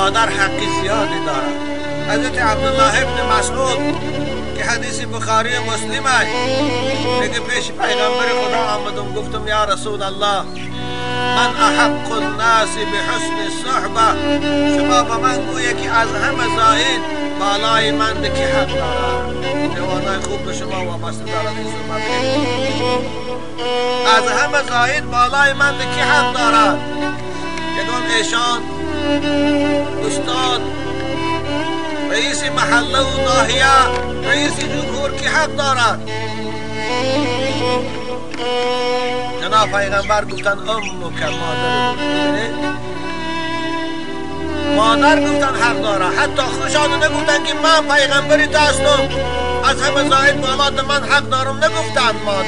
مادر حق زیادی دارد. حضرت عبدالله ابن مسعود که حدیث بخاری و مسلم است، میگه پیش پیغمبر خدا آمدم، گفتم یا رسول الله من احق الناس بحسن الصحبه، شما به من گویه که از همه زاید بالای من که حق دارد. جوانای خوب به شما وابسته دارد این صحبت. از همه زاید بالای من که حق دارد؟ یگان ایشان استاد، رئیس محله و ناحیه، رئیس جمهور که حق دارد؟ جناب پیغمبر گفتن امک، مادر. مادر گفتن حق داره. حتی خوشانه نگفتن که من پیغمبری تو هستم، از همه زاید بالات من حق دارم، نگفتن مادر.